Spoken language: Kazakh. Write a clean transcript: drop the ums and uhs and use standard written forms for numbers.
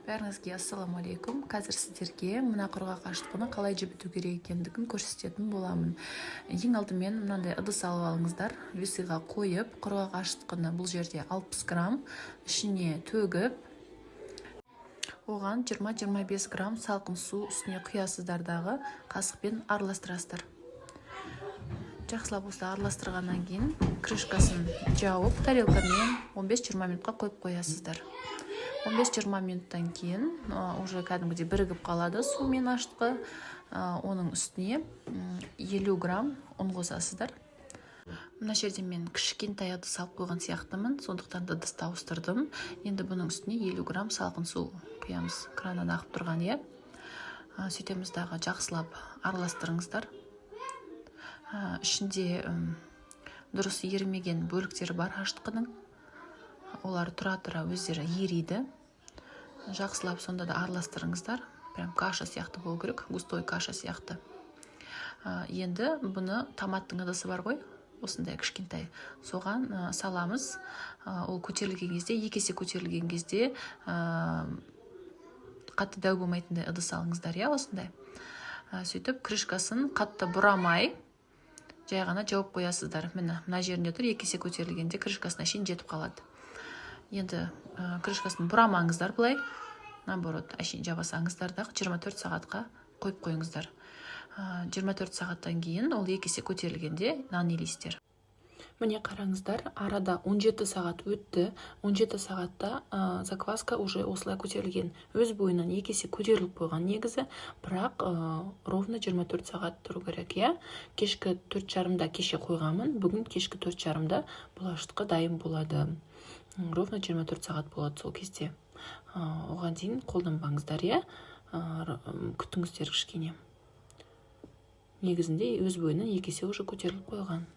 Бәріңізге ассалаумағалейкум! Қазір сіздерге мына құрғақ ашытқыны қалай жібіту керек екендігін көрсететін боламын. Ең алдымен мынандай ыдыс алып алыңыздар, весыға қойып, құрғақ ашытқыны, бұл жерде 60 грамм, ішіне төгіп, оған 20-25 грамм салқын су үстіне құясыздар дағы, қасықпен араластырасыздар. Жақсылап осылай араластырғаннан кейін крышкасын жауып, тарелкамен 15-20 минутқа қойып қоясыздар. 15-20 минуттан кейін уже кәдімгідей бірігіп қалады су мен ашытқы. Оның үстіне 50 грамм ұн қосасыздар. Мына жерде мен кішкентай ыдыс алып қойған сияқтымын, сондықтан да ыдысты ауыстырдым. Енді бұның үстіне 50 грамм салқын су құямыз, краннан ағып тұрған, иә. Сөйтеміз дағы, жақсылап араластырыңыздар. Ішінде дұрыс ерімеген бөліктері бар ашытқының, олар тұра тұра өздері ериді. Жақсылап сонда да араластырыңыздар, прям каша сияқты болу керек, густой каша сияқты. Енді бұны томаттың ыдысы бар ғой, осындай кішкентай, соған саламыз. Ол көтерілген кезде, екі есе көтерілген кезде, қатты дәу болмайтындай ыдыс алыңыздар, иә, осындай. Сөйтіп крышкасын қатты бұрамай, жай ғана жауып қоясыздар. Міне, мына жерінде тұр, екі есе көтерілгенде крышкасына шейін жетіп қалады. Енді крышкасын бұрамаңыздар, былай, наоборот, әшейін жаба салыңыздар да, 24 сағатқа қойып қойыңыздар. 24 сағаттан кейін ол екі есе көтерілгенде нан илейсіздер. Міне, қараңыздар, арада 17 сағат өтті. 17 сағатта закваска уже осылай көтерілген, өз бойынан екі есе көтеріліп қойған негізі, бірақ ровно 24 сағат тұру керек, иә. Кешкі 4:30-да кеше қойғанмын, бүгін кешкі 4:30-да бұл ашытқы дайын болады. Ровно 24 сағат болады сол кезде. Оған дейін қолданбаңыздар, иә, күтіңіздер кішкене. Негізінде өз бойынан екі есе уже көтеріліп қойған.